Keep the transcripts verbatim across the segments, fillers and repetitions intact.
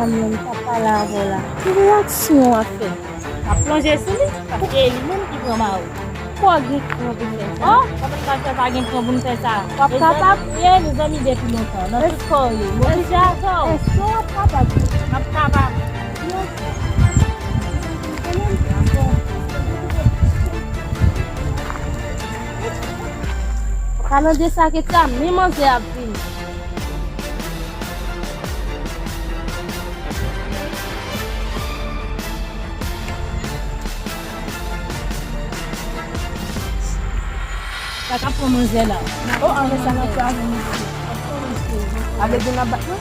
Mwen, m t ap pale avè w la. Ki reyaksyon w ap fè? M ap plonje sou li, paske e li menm ki pran mari. Fò gen kran pou n fè sa. Oh, kòman n pral fè pa gen kran pou n fè sa? W ap kapab? Mezanmi, mezanmi depi lontan, nan tout kò w ye. Mwen pije avè w. Èske w ap kapab? M ap kapab. Kalandye sa ke sa, men manzè ap vini. Sa k ap pran manzè la. Oh, anben sa n ap fè avè misye. Avè gen n ap bat non?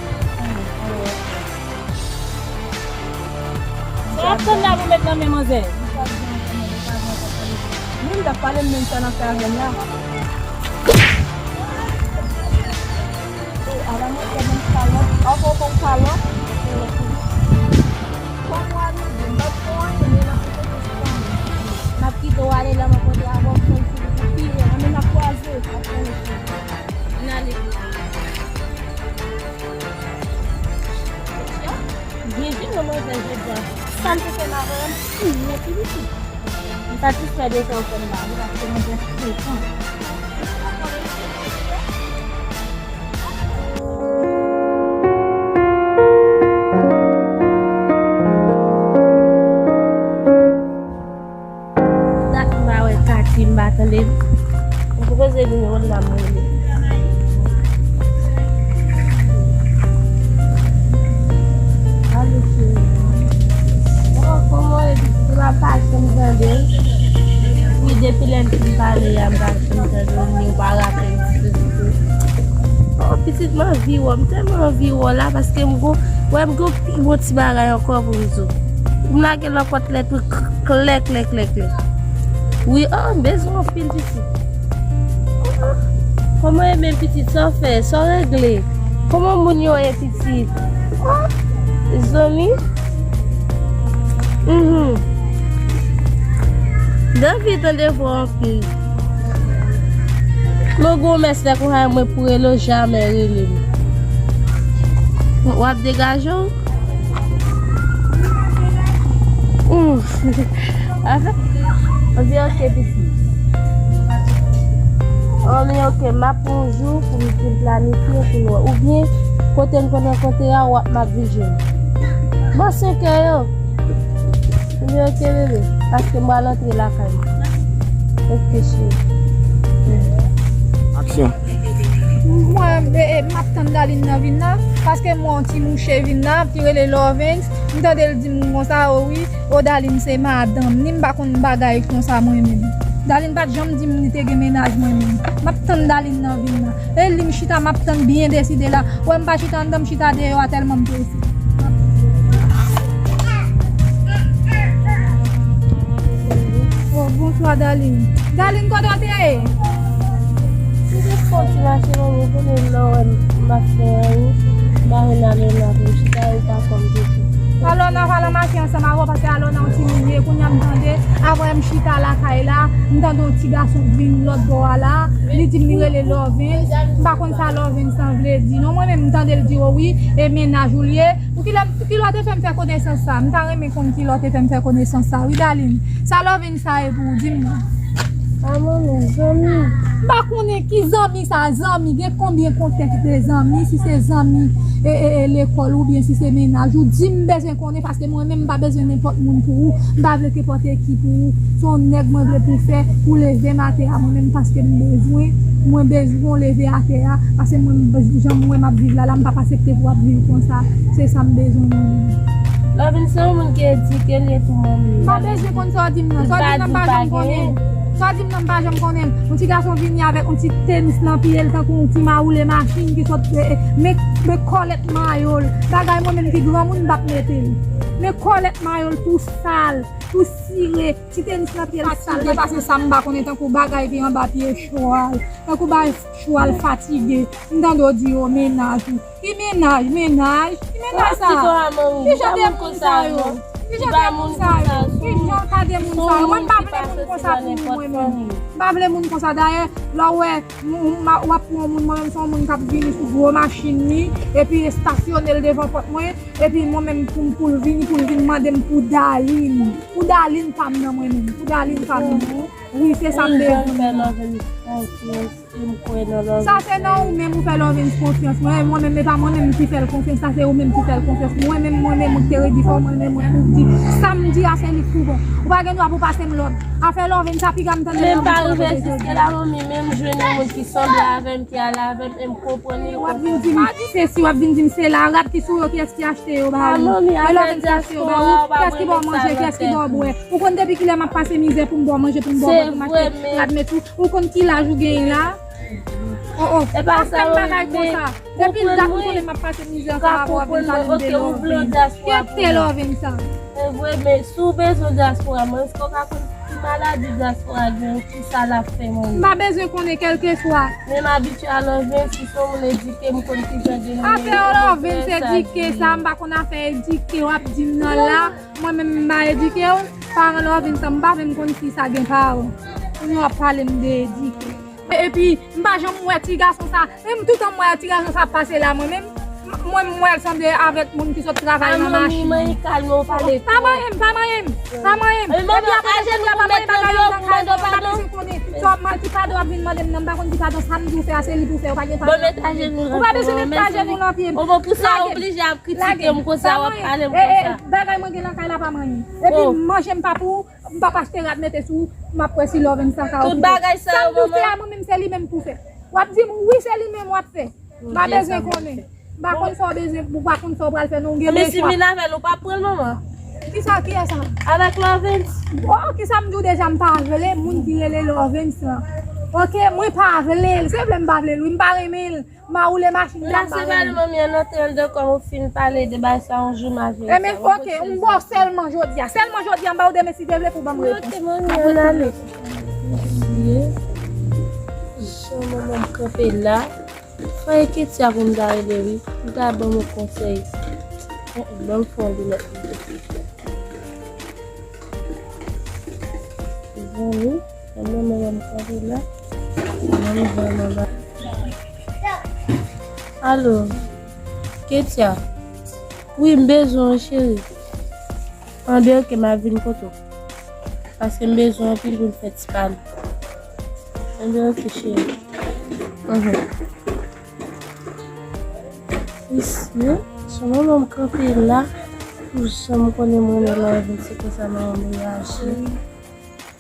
Sa w ap tann la pou met nan men manzè? Menm t ap pale m menm sa n ap fè avè l la. Ala mwen fè bann kalòt, ankò fè yon kalòt. Kòm w ale, m p ap fè w anyen, men n ap kite w ale la, m ap pote avè w, fè l fini pou pire, anben n ap kwaze. N ale. Byen jwe manzè jodi a. Sa m te fè m avè w, m fini epi li fini. M satisfè de sa w fè m la wi, paske mwen te frekan. Dat m pa wè Kati, m pa tande l. M sipoze vin wè l la, m rele. Alo, cheri. Oh, kòman w ye, pitit? Ou pa janm tande l? Wi, depi lè n fin pale a, m pa janm tande l, ni w pa raple m ditou, ditou. Oh, pitit, m anvi wè w. M tèlman anvi wè w la, paske m gon, wè m gon pi bon ti bagay ankò pou m di w. M lage lankòt lèt wi, k-, klè, klè, klè, klè. Wi, oh, m bezwen w anpil, pitit. Oh, oh. Kòman w ye menm, pitit? Sa w fè? Sa w regle? Kòman moun yo ye, pitit? Oh, zanmi? Mhm. M anvi tande vwa w anpil. Mwen gon mès lè konsa mwen pou rele w, jamè rele m. W ap degaje w? Hmm. Anfèt, anfèt, ok, pitit. Anfèt, ok, m ap pran yon jou pou m, pou m planifye pou nou. Oubyen, kote n konn rankontre a, w ap m ap vin jwenn. Bò senkè yo. Anfèt, ok, bebe. Paske m pral antre lakay mwen. Ok, cheri. Aksyon. Mwen, e, e, m ap tann Daline nan vin la, paske m wè yon ti mouche vin la, ki rele Lovens, m tande l di m konsa, o wi, o Daline se madanm ni, m pa konn bagay konsa mwen menm. Daline pa t janm di m li te gen mennaj mwen menm. M ap tann Daline nan vin la. E li m chita, m ap tann byen deside la. Wè m pa chita anndan, m chita deyò a tèlman m prese. Oh, bonswa, Darline. Darline, kote w te ye? M te fè yon ti mache, manmi, ou konnen lè w wè m ap fè anyen, m pa vin ale nan pou m chita, ou pa fè m piti. Alò, n ap al mache ansanm avè w, paske alò, nan yon ti minit, kounye a m tande, apre m chita lakay la, m tande yon ti gason k vin lòt bò a la, li di m li rele Lovens, m pa konn sa Lovens lan vle di, non, mwen menm, m tande l di, o wi, e mennaj ou l ye, Pou kilè, kilè w te fè m fè konesans sa? M ta renmen konn kilè w te fè m fè konesans sa, wi, Darline. Sa Lovens sa ye pou ou, di m non. A, manmi, zanmi. M pa konnen ki zanmi sa, zanmi. Gen konbyen kontèks de zanmi, si se zanmi, e, e, e, lekòl oubyen si se mennaj ou. Di m, m bezwen konnen, paske mwen menm, m pa bezwen nenpòt moun pou ou. M pa vle kenpòt ki pou ou. Se yon nèg mwen vle pou fè, pou leve m atè a mwen menm, paske m bezwen, mwen bezwen w leve atè a, paske mwen, jan mwen m ap viv la, la, m p ap aksepte pou w ap viv konsa. Se sa m bezwen mwen menm. Lovens se yon moun ki edike, l ye tou, manmi. M pa bezwen konn sa w di m nan. Sa w di m nan, m pa janm konnen. Sa w di m nan, m pa janm konnen. Yon ti gason vini avèk yon ti tenis nan pye l, tankou yon ti mawoule machin ki sot, e, e, men, men kòlèt mayo l. Bagay mwen menm ki granmoun, m p ap mete l. Men kòlèt mayo l tou sal, tou sire. Ti tenis nan pye l sal. Fatige, paske sa m pa konnen, tankou bagay ki anba pye chwal. Tankou bay chwal fatige. M tande w di yo mennaj ou. Ki mennaj, mennaj? Ki mennaj sa? Ki jan de moun sa yo? Ki jan de moun sa yo? Ki jan ka de moun sa yo? Mwen m pa vle moun konsa pou mwen menm. M pa vle moun konsa. Dayè, lè w wè, m, m, w ap pran yon moun, mwen menm se yon moun k ap vini sou gwo machin li, epi estasyone l devan pòt mwen, epi mwen menm pou m, pou l vini, pou l vin mande m pou Darline. Pou Darline pa m nan mwen menm. Pou Darline pa m nan. Wi, se sa m bezwen. Sa se nan ou menm ou fè Lovens konfyans. Mwen, mwen menm, e pa mwen menm ki fè l konfyans. Sa se ou menm ki fè l konfyans. Mwen menm, mwen menm, mwen te redi fò, mwen menm, mwen pou di. Sa m di a, se li k pou bon. Ou pa gen dwa pou pase m lòd. Afè Lovens sa, piga m tande Lovens konfyans. Men m pa rive jiske la, manmi, men m jwenn yon moun ki sanble avè m, ki ale avè m, e m konprann li. W ap vin di m se si, w ap vin di m se la. Rad ki sou yo, kiyès ki achte yo ba ou? E Lovens ki achte yo ba ou? Kiyès ki ba w manje, kiyès ki ba w bwè? Ou konn depi kilè m ap pase mizè pou m ba w manje, pou m ba w bwè, pou m achte rad, men tou, ou konn ki laj ou genyen la? Oh, oh, pa fè m bagay konsa. Depi dat m konnen m ap pase mizè ansanm avè w, w ap vin pale m de Lovens. Kite Lovens sa. Se vre, men si w bezwen dyaspora, mwen, èske w ka konn ki maladi dyaspora gen, ki sa l ap fè mwen? M pa bezwen konnen, kèlkeswa. Men m abitye a Lovens, si se yon moun edike, m konn ki jan de moun. Afè Lovens edike sa, m pa konn afè edike w ap di m nan la. Mwen menm m pa edike w, paran Lovens sa m pa menm konn si sa gen paran. Kounye w ap pale m de edike. E, epi, m pa janm wè ti gason sa, menm toutan m wè ti gason sa ap pase la, mwen menm, m, mwen m wè l sanble avèk moun ki sot travay nan machin. Manmi, kalme w pale. Pa manyen m, pa manyen m, pa manyen m. Epi apre se kounye a pa manyen bagay yo nan kay mwen, m pa bezwen konnen. Sa w ap mande padon, w ap vin mande m nan, m pa konn ki padon, sa m di w fè a, se li pou fè, ou pa gen padon. Ou pa bezwen met ajenou nan pye m. Lage. Lage. Pa manyen. E, e, bagay mwen gen nan kay la pa manyen. Epi manje m pa pou ou, m p ap achte rad mete sou ou, m ap wè si Lovens sa ka okipe. Sa m di w fè a, mwen menm se li menm pou fè. W ap di m wi se li menm w ap fè. M pa bezwen konnen. M pa konn sa w bezwen, ou pa konn sa w pral fè non, ou gen de chwa. Men si m vin avè l, ou p ap pran l, manman? Kisa, kiyès sa? Avèk Lovens. Oh, kisa m di w deja, m pa vle moun ki rele Lovens lan. Oke, mwen pa vle l. Se vle m pa vle l, wi, m pa renmen l. M a woule machin la, m pa renmen l. Manmi, ann antre anndan kòm ou fin pale de bagay sa yon jou, m a jere sa. Enben, oke, m ba w sèlman jodi a. Sèlman jodi a, m ba w demen si Dye vle pou ban m repons. Oke, manmi, ann ale. Mesye, jan manman m kanpe la. Fò e Ketia pou m ta rele wi. Li ta ban m yon konsèy. Ban m fè yon lunèt mwen. Mezanmi, mwen menm mwen kanpe la. Mwen vrèman ba. Alo, Ketia. Wi, m bezwen w, cheri. Anben, oke, m ap vin kote w. Paske m bezwen anpil pou m fè ti pale. Anben, oke, cheri. Mhm. Mesye, sou manman m kanpe la, pou jan m konnen m renmen lè w vin, se konsa manman m reyaji.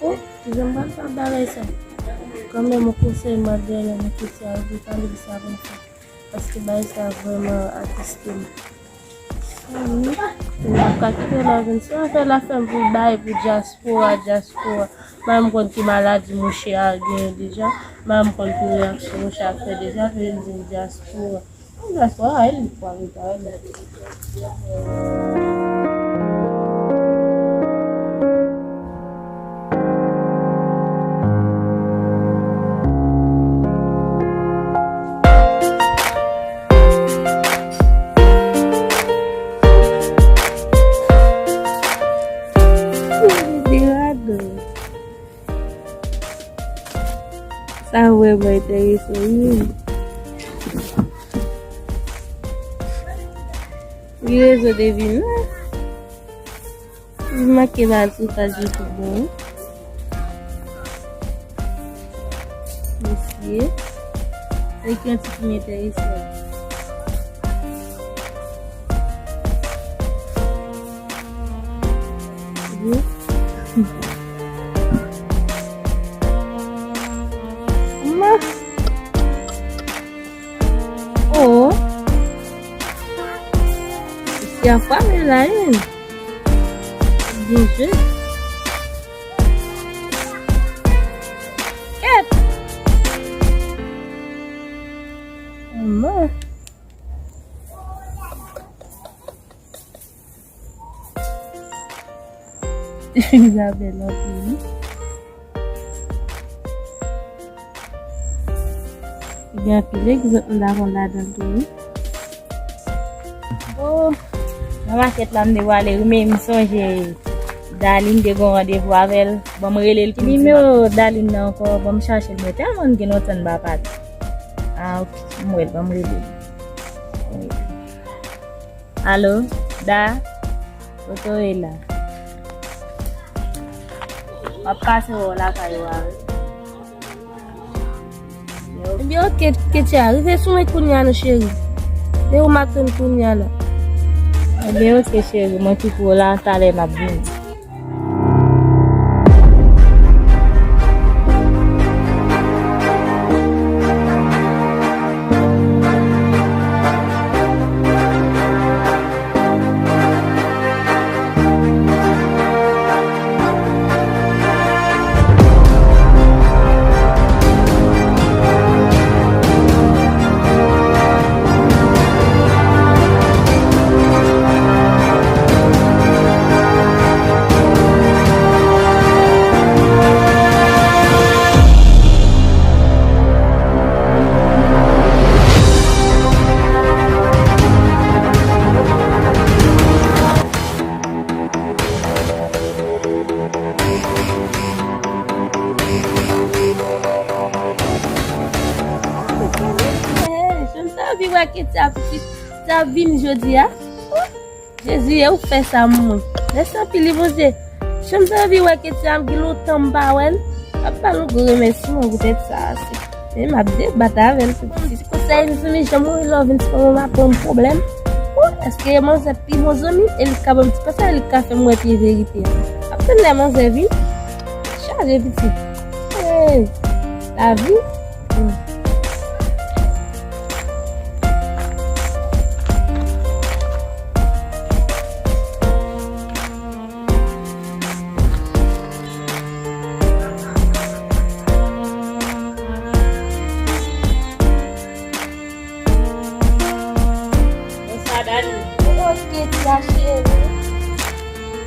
Oh, jan m pral fè bagay sa. Kanmenm, yon konsèy m ap dèyè nan kretyen yo, pou pale de sa konsa. Paske bagay sa vrèman atriste m. Mezanmi, m p ap ka kite Lovens. Si w ap fè l ap fè m pou bay pou dyaspora, dyaspora. Mwen m konn ki maladi mouche a genyen deja. Mwen m konn ki reyaksyon mouche a fè deja, fè l di m dyaspora. Dyaspora, e li pral rete avè m. Sa vrèman enteresan, wi. Li rezon de vin la. Li manke m al sou paj YouTube mwen. Mesye. Se ki yon ti fim enteresan. Wi. Ma. Oh. Isi a fwa men la, hein. Byen jwe. Kèt. Manman. Isabelle anpil, wi. Gen anpil egzanp m ta konn ladan l tou, wi. Oh. Nan makèt la, m te pwale wi, men m sonje Darline te gen yon randevou avè l. Ban m rele l pou m di. Ki nimewo Darline nan ankò? Ban m chache l, mwen tèlman gen lontan m pa pale. Ah, ok, m wè l, ban m rele l. Alo, Da? Kote w ye la? M ap pase wè w lakay ou a wi. Ebyen, ok, Ketia, rive sou mwen kounya non, cheri. Men ou m ap tann kounya la. Ebyen, ok, cheri, mwen ki pou w la, talè m ap vini. Hey, jan m t anvi wè Ketia pitit sa ap vin jodi a. Oh, Jezi, e ou fè sa mwen. Mèsi anpil wi, Bondye. Jan m t anvi wè Ketia, m gen lontan m pa wè l. M ap ba l yon gwo remèsiman poutèt sa a, se. Men m ap debat avè l pou ti konsèy, mezanmi, jan mwen Lovens kòman m ap ban m pwoblèm. Oh, èske manzè pi bon zanmi m? E li ka ban m ti konsèy, li ka fè m wè pye verite a. M ap tann lè manzè vin. Chaje pitit. Hey, lavi. Hmm. Bonsoir, Dani. Ok, tia cheri.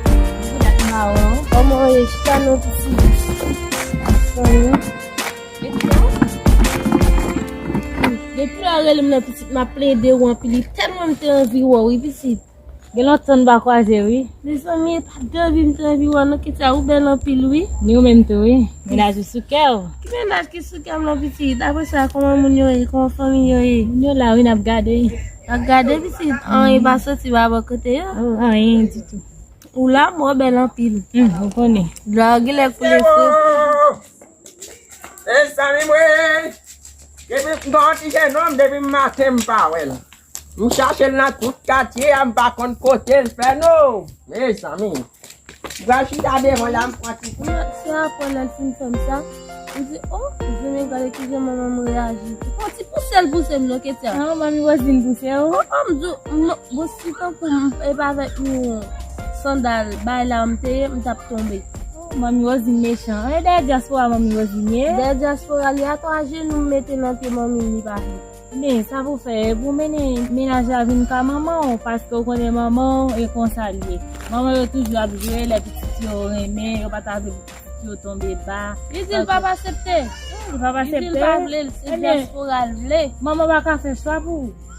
Bonjour, Dani Mawon. Kòman w ye? Chita non, pitit. Ap sonnen. Depi lè w rele m nan, pitit, m ap plede w anpil. Li tèlman m te anvi wè w, wi, pitit. Gen lontan n pa kwaze, wi. Mezanmi, e pa t gen anvi m te anvi wè w non, Ketia, ou bèl anpil, wi. Ni ou menm tou, wi. Mennaj ou sou kè w. Ki mennaj ki sou kè m non, pitit? Apre sa, kòman moun yo ye? Kòman fanmi yo ye? Moun yo la, wi, n ap gade. N ap gade, pitit. Anyen pa soti pa bò kote yo? Oh, anyen ditou. Ou la, mwen bèl anpil. Hmm, ou konnen. Dlo a genlè koule fre. Mezanmi mwen, depi m gon ti jenòm, depi maten m pa wè l. M chache l nan tout katye a, m pa konn kote l fè non. Mezanmi, m pral chita devan la, m pran ti. Se apre lè l fin fè m sa, m di, oh, m vin gade kijan manman m reyaji. M pran ti pouse l pouse m non, Ketia. Ah, manmi Roseline pouse w? Oh, oh, m di, m, bon, si tankou m, e pa avèk yon sandal, bay la m te ye, m t ap tonbe. Oh, manmi Roseline mechan. E dèyè dyaspora manmi Roseline ye? Dèyè dyaspora, li atò ajenou m mete nan pye manmi m, li pa vle. Men, sa pou fè, pou mennen mennaj la vin ka manman w, paske w konnen manman w, e konsa l ye. Manman yo toujou ap jwe, lè pitit yo renmen, yo pa ta vle pou pitit yo tonbe ba. Li di l p ap aksepte. Li p ap aksepte. Li di l pa vle l, se dyaspora l vle. Manman pa ka fè chwa pou ou.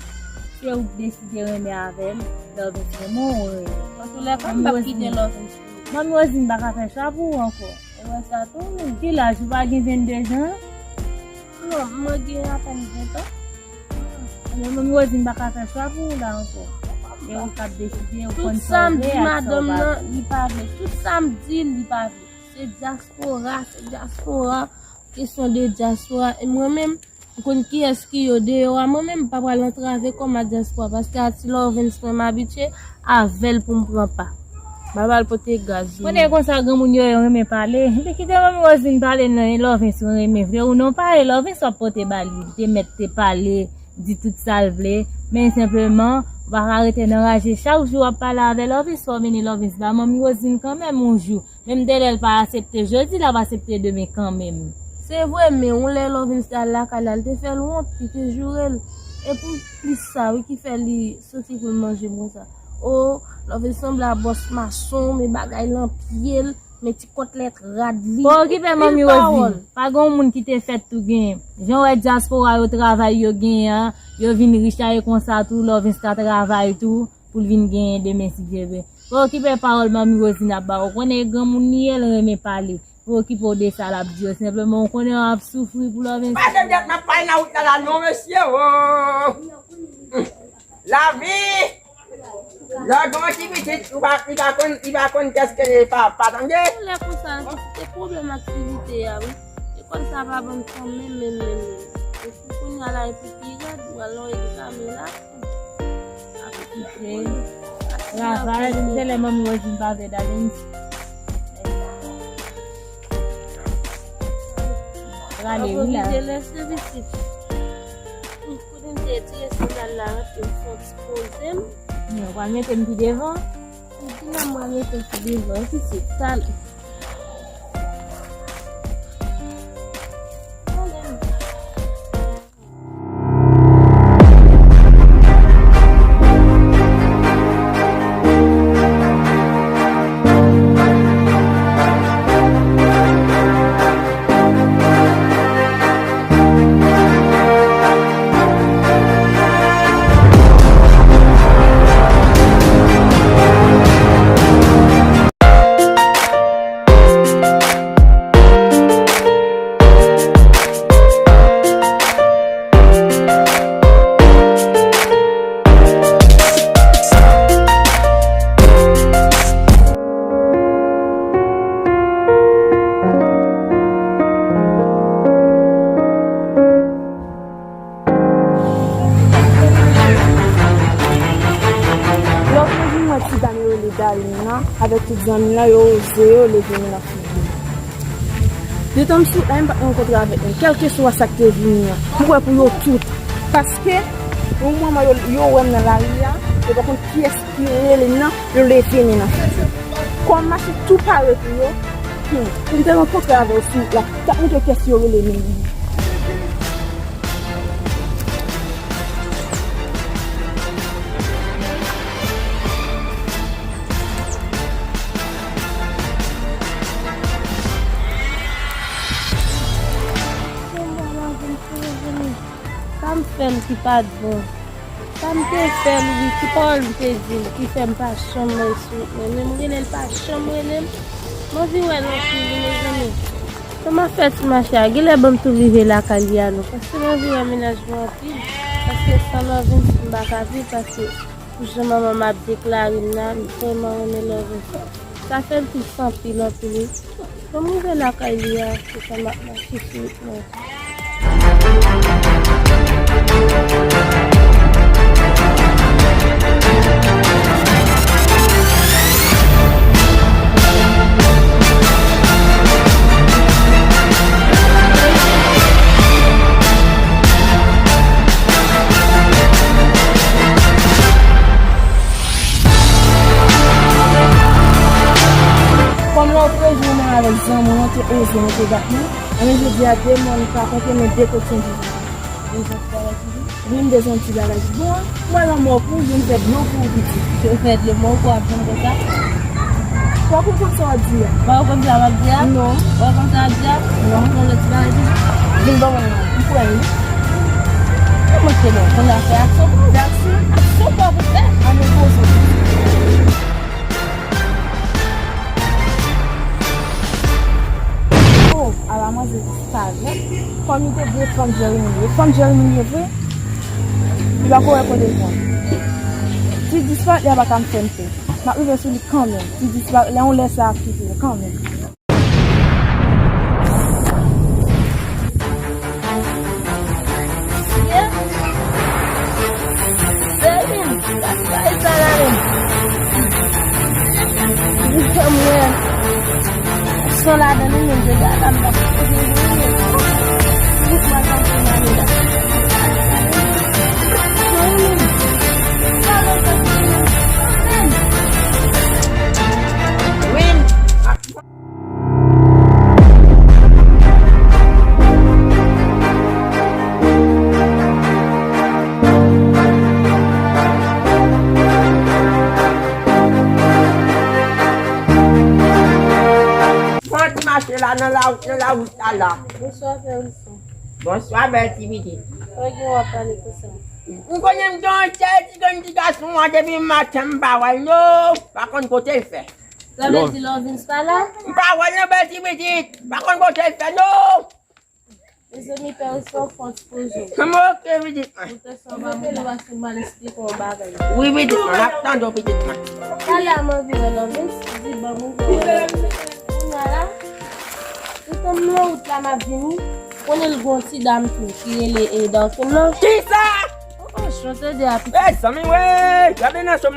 Se ou k deside renmen avè l, Lovens renmen w, ou renmen. Antoulèka, m p ap kite Lovens. Manmi Roseline pa ka fè chwa pou ou ankò. E wè sa tou, wi. Ki laj ou pa gen vennde jan? Non, mwen gen apèn ven tan. Ebyen, manmi Roseline pa ka fè chwa pou ou la ankò. E ou k ap deside, ou konn sa w vle ak sa w pa vle. Tout sa m di madanm nan, li pa vle. Tout sa m di, li pa vle. Se dyaspora, se dyaspora. Kesyon de dyaspora. E mwen menm, m konn kiyès ki yo deyò a. Mwen menm, m pa pral antrave kò m a dyaspora, paske a ti Lovens mwen, m abitye avè l pou m pran pa. M pa pral pote gaz. Konnen konsa granmoun yo, yo renmen pale. Epi kite manmi Roseline pale nan, e Lovens ou renmen vre ou non, pale Lovens w ap pote ba li. Li te mèt te pale, di tout sa l vle. Men senpleman, ou pa ka rete nan raje. Chak jou w ap pale avè Lovens, fò w mennen Lovens ba manmi Roseline kanmenm yon jou. Menm de lè l pa aksepte jodi, l ap aksepte demen kanmenm. Se vre, men yon lè Lovens te al lakay la, l te fè l wont, li te joure l. E pou plis sa, wi, ki fè li soti pou l manje m konsa. O, Lovens sanble a bòs mason, men bagay lan pye l, men ti kòtlèt rad li. Pa okipe manmi Roseline. Pa gen yon moun ki te fèt tou genyen. Jan w wè dyaspora yo travay yo genyen an, yo vin rich la, e konsa tou, Lovens ta travay tou. pou l vin genyen demen si Dye vle. Pa okipe pawòl manmi Rosine ap ba w. Ou konnen e granmoun li ye, l renmen pale. Pa okipe w de sa l ap di yo. Senpleman, ou konnen w ap soufri pou Love. Pase m dèt m ap pale nan wout la, la, non, mesye, oh! Lavi! Lè w gen yon ti pitit, ou pa, li pa konn, li pa konn kiyès ki rele papa, tande? Lè konsa, se te pwoblèm aktivite a, wi. Lekòl sa pa ban m tan menm, menm, menm, menm. Epi kounye a la, epi pi rèd, ou al nan egzamen la. Travay, se lè manmi Rosine pa vle dale. Prale, wi, la. Oblije lèse pitit. Kote m te retire sandal la, rantre m fè yon ti poze m. Yo, w pral mete m pi devan? Pi la, m pral mete m pi devan, pitit, talè. Talè. Lòt jou, mwen wè ti dam yo rele Darlene nan avèk tout zanmi l lan, yo oze yo leve men nan figi m. Detan m sot la, m pa t rankontre avèk moun, kèlkeswa sa k te vini an. M kwè pou yo tout. Paske, yon moman yo, yo wè m nan lari a, yo pa konn kiyès ki rele m nan, yo leve men nan figi m. Kòm m mache tou pare pou yo, hmm, pou m te rankontre avè yo sou wout la, t ap montre kiyès yo rele men. Sa m fè l ki pa t bon? Sa m te fè l, wi, ki pawòl m te di l, ki fè m pa janm rele sou wout mwen. Men m rele l, pa janm rele m. M anvi wè l anpil, wi, mezanmi. Sa m ap fè ti mache a, genlè ban m tou rive lakay li a non. Paske m anvi wè mennaj mwen anpil. Paske san Love, m pa ka viv, paske pou jan manman m ap deklare m la, m vrèman renmen Love. Sa fè m tris anpil, anpil, wi. Lè m rive lakay li a, se sa m ap mache sou wout mwen. Kòm lè w prejwe w menm avèk zanmi w, te oze mete gad mwen, anben jodi a de mòn pa konte men de kote m viv. Wi, m bezwen ti bagay ki bon an. M wè lanmò pou ou, vin fè dlo pou ou, pitit. Fè dlo, mwen ou ap janm konsa. Ou pa konprann sa w ap di a. Ou pa konprann sa w ap di a? Non. Ou pa konprann sa w ap di a? Non. Ou konn lòt ti bagay toujou? Vin ban mwen non. M kwè wi. Kòman se bon? Konn afè aksyon pou ou. Aksyon? Aksyon pa pou fè. Ann poze. Oh, ala manzè disparèt. Kòm li te di fanm Jeremy li ye. Fanm Jeremy li ye vre? Li pa ko wè kote l pran. Si disparèt, li a pa ka m fè m pè. M ap rive sou li kanmenm. Si disparèt, lè yon lè sa ap kite l kanmenm. Ye? Jeremy, sa k bay sa la menm? Wi, mwen. San ladan li menm, je gade la, m t ap fout mwen. Fout mwen tankou mani la. Mwen menm. Sa mwen fè pou mwen. Wi. Pran ti mache la nan lawout, nan lawout la la. Bonswa, frè Wilson. Bonswa, bèl ti pitit. Mwen gen w ap pale konsa. M konnen m gen yon sèl ti grenn ti gason an depi maten m pa wè l non. Pa konn kote l fè. Sa vle di Lovins pa la? M pa wè l non bèl ti pitit. Pa konn kote l fè non. Mezanmi, pè w se yon fòs poze w. Kòman oke pitit mwen? Ou te sòba mwen paske m al esplike w yon bagay. Wi pitit mwen, m ap tande w pitit mwen. Talè a m anvi wè Lovins, di ban m ouvè wè Lovins. Kounye a la, toutan m nan wout la m ap vini, konnen l gon ti dam tou ki rele e Darkin nan. Kisa? Oh, oh, chante de a pitit. Ey zanmi, wey, gade nan som,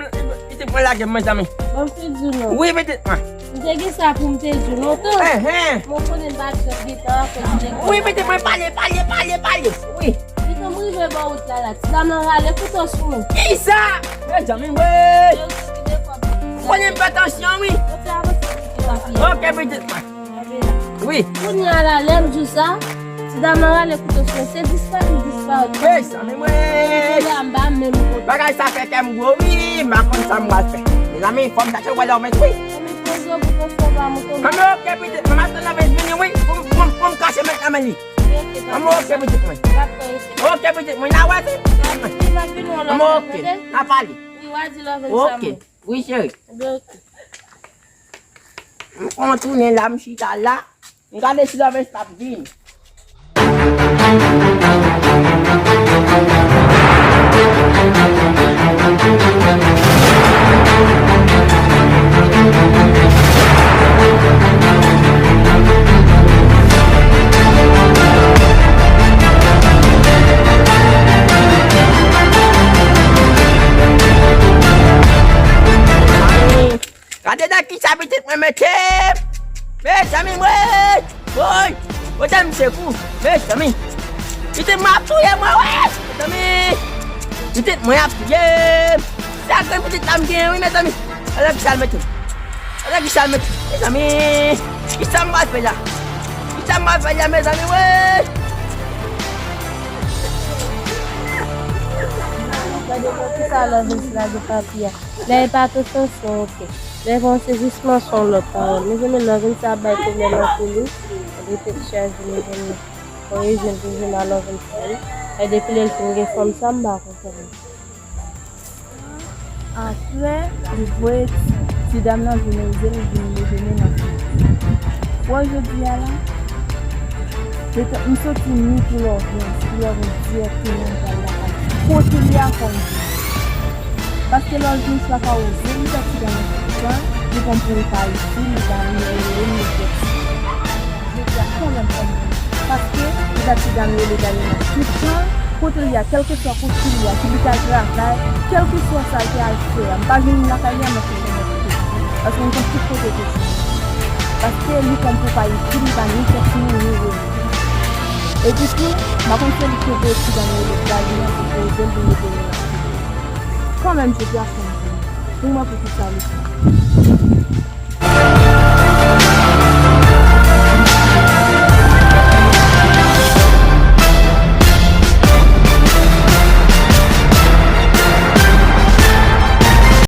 pitit mwen lage m, mezanmi. Ban m te di w non. Wi pitit mwen. M te gen sa pou m te di w lontan. Enhen. Mwen konnen m pa t fè pita ankò ti nèg. Wi pitit mwen, pale, pale, pale, pale. Wi. Pitit mwen, m rive bò wout la la. Ti dam nan rale kouto sou mwen. Kisa? Mezanmi, wey. Yo te vide kòb. Konnen m fè tansyon, wi. Yo te avanse pou ti papye. Oke pitit mwen. Wi. Kounye a la, lè m di w sa, ti dam nan rale kouto sou mwen, se disparèt m disparèt. Mezanmi, wi. Kounye a m pa menm kote. Bagay sa fè kè m gwo, wi. M pa konn sa m pral fè. Mezanmi, fò m chache wè Lovins, wi. Mezanmi, poze w pou konfò pa moute. Mezanmi, oke pitit mwen, m ap tann Lovins vini, wi. Pou m, pou m, pou m kache met nan men li. Mezanmi, oke pitit mwen. Oke pitit mwen, n a wè se. Mezanmi, oke. N a pale. Wi, w a di Lovins sa mwen. Wi, cheri. Oke. M konn tounen la, m chita la. M gade si Lovens t ap vin. Gade nan kisa pitit mwen mete m. Mezanmi, mwen. Woy. Kote m se kou. Mezanmi. Pitit mwen ap touye mwen, wi. Mezanmi. Pitit mwen ap touye m. Sa grenn pitit la m genyen, wi, mezanmi. Gade kisa l mete m. Gade kisa l mete m. Mezanmi. Kisa m pral fè la? Kisa m pral fè la, mezanmi, wi? Gade pou kisa Lovens lage papi a. Lè e pa te sansyon, oke. Lè e pa yon sezisman, se yon lòt pawòl. Mezanmi, Lovens sa ap bay pwoblèm anpil, wi. Gade tèt chaje, mezanmi. Bon, e jwenn pou jwenn a Lovens la, wi. E depi lè l fin gen fanm sa, m pa konprann. Apre, li voye ti, ti dam nan vin rive, li vin leve menas li. Wè jodi a la, m soti ni pou Lovens, pou Lovens dirèkteman pral lakay li. Kote li a fò m di. Paske Lovens pa ka oze, li fè ti dam nan tout tan, li konn pou li pa isi, li pa vin rele m, li fè ti. Jodi a, kanmenm, kanmenm. Paske li pa ti dam yo, li pa vin nan tout tan, kote li a, kèlkeswa kote li a, ki li t al travay, kèlkeswa sa l te al fè a, m pa vin lakay li a, mwen te konnen kote li. Paske m konn tout kote kote li. Paske li konn pou pa isi, li pa ni fè timoun, ni rele. Epi tou, m pa konn se li ki voye ti dam yo, li pa vin nan pou poze l, vin rele l. Kanmenm, jodi a, fò m di, pou mwen, poukisa li fè.